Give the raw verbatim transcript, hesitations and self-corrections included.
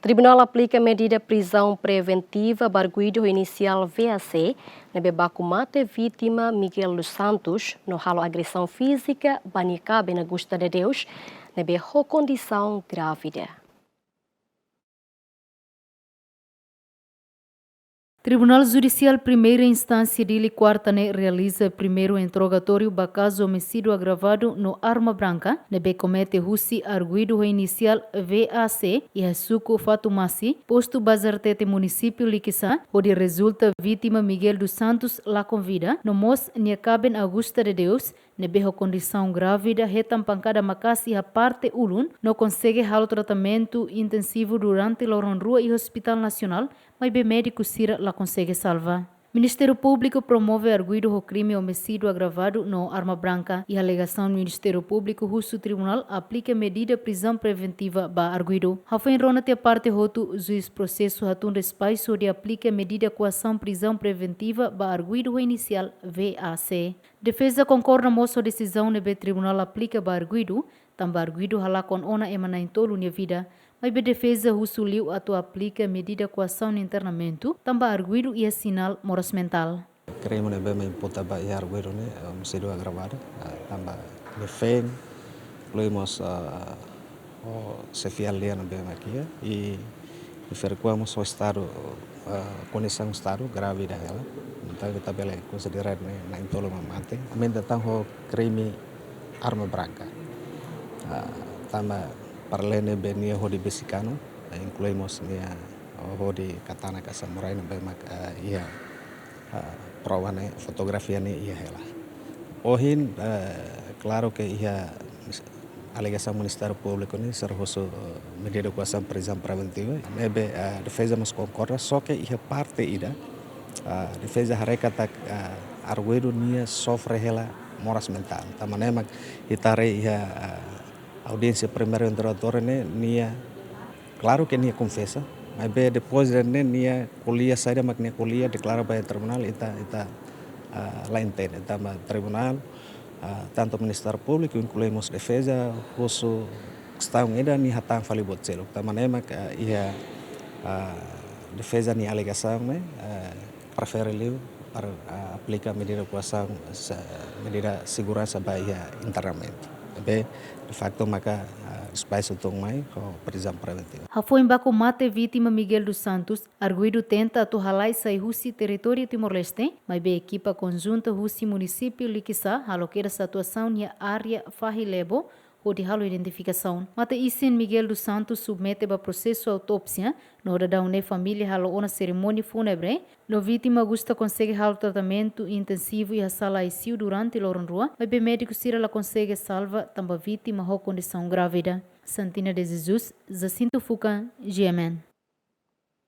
Tribunál aplika medida prizaun preventiva ba arguidu ho inisiál V A C, ne'ebé baku mate vítima Miguel dos Santos, no halo agresaun fízika ba nia kaben Augusta de Deus, ne'ebé ho kondisaun grávida. Tribunál Judisiál Primeira Instánsia Dili kuarta ne'e realiza primeiru interrogatóriu ba kazu omisídiu agravadu no arma branka, ne'ebé komete husi arguidu ho inisiál V A C, iha suku Fatumasi, postu Bazartete, munisípiu Likisá, hodi rezulta vítima Miguel dos Santos lakon vida, no mós nia kaben Augusta de Deus, ne'ebé ho kondisaun grávida, hetan pankada maka'as iha parte ulun, no konsege halo tratamentu intensivu durante loron rua iha Hospitál Nasionál, maibé médiku sira la konsege salva. Ministériu Públiku promove arguidu ho krime omisídiu agravadu no arma branka. Iha alegasaun, Ministériu Públiku husu tribunál aplika medida prizaun preventiva ba arguidu. Hafoin rona tiha parte hotu, juís prosesu hatún respaisu hodi aplika medida koasaun prizaun preventiva ba arguidu ho inisiál V A C. Defeza konkorda mós ho desizaun ne'ebé tribunál aplika ba arguidu, tanba arguidu halakon ona ema na'in-tolu nia vida. Maibé defeza husu liu atu aplika medida koasaun internamentu, tanba arguidu iha sinál moras mentál. Krime ne'ebé mak imputa ba iha arguidu ne'e, eh, omisídiu agravadu, eh, tanba nia feen, inklui mós, eh, ho xefe aldeia ne'ebé mak iha, i refere kua mós ho estadu, eh, kondisaun estadu grávida hela. Entaun ita bele konsidera ne'e na'in-tolu mak mate. Aumenta tan ho krime arma branka. Ah, tanba para além ne'ebé nia hodi besi kanu, eh, inklui mós nia hodi katana ka samurai ne'ebé mak, eh, iha, eh, prova ne'e, fotografia ne'e iha hela. Ohin, eh, klaru ke iha alegasaun Ministériu Públiku ne'e sira husu, eh, medida koasaun prizaun preventiva. Ne'ebé, eh, defeza mós konkorda, só ke iha parte ida, eh, defeza haree katak, eh, arguidu nia sofre hela moras mentál. Tanba ne'e mak ita haree iha, eh, audiénsia primeiru interrogatóriu ne'e, nia klaru ke nia konfesa, maibé depois de ne'e nia ko'alia, saida mak nia ko'alia, deklara ba iha tribunál, ita, ita, ah, la entende. Tanba tribunál, ah, tantu Ministériu Públiku, inklui mós defeza, husu kestaun ida nia hatán fali buat seluk. Tanba ne'e mak, ah, iha, ah, defeza nia alegasaun ne'e, ah, prefere liu para, ah, aplika medida koasaun, sa-, medida seguransa ba iha internamentu. Ne'ebé, de facto, maka, ah, respaisu tun mai ho prizaun preventiva. Hafoin baku mate vítima Miguel dos Santos, arguidu tenta atu halai sai husi territóriu Timor-Leste, maibé ekipa konjunta husi munisípiu Likisá halo kedas atuasaun iha área fahi Lebo, hodi halo identifikasaun. Mate-isin Miguel dos Santos submete ba prosesu autópsia, no dadaun ne'e família halo ona serimónia fúnebre, no vítima Augusta konsege halo tratamentu intensivu iha sala I C U durante loron rua, maibé médiku sira la konsege salva tanba vítima ho kondisaun grávida. Santina de Jesus, Jacinto Fuca, G M N.